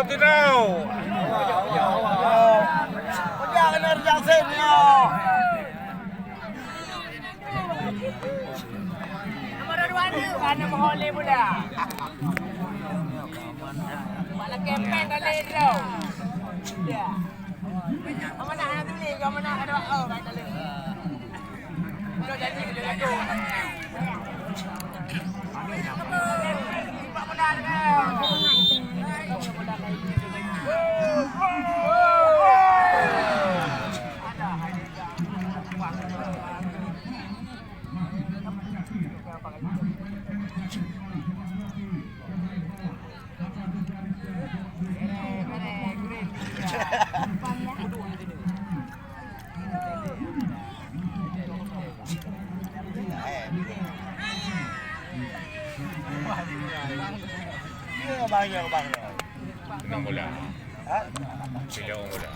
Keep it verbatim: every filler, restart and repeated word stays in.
Tidak. Pegang kena rejak sen nyoe. Nomor dua ni, mana meuhole pula? Malah kepeng dah leh tu. Ya. Amanah hana tuli, amanah ada, oh, dah leh. Udah jadi, udah jadi. Nang bola. Sila bola.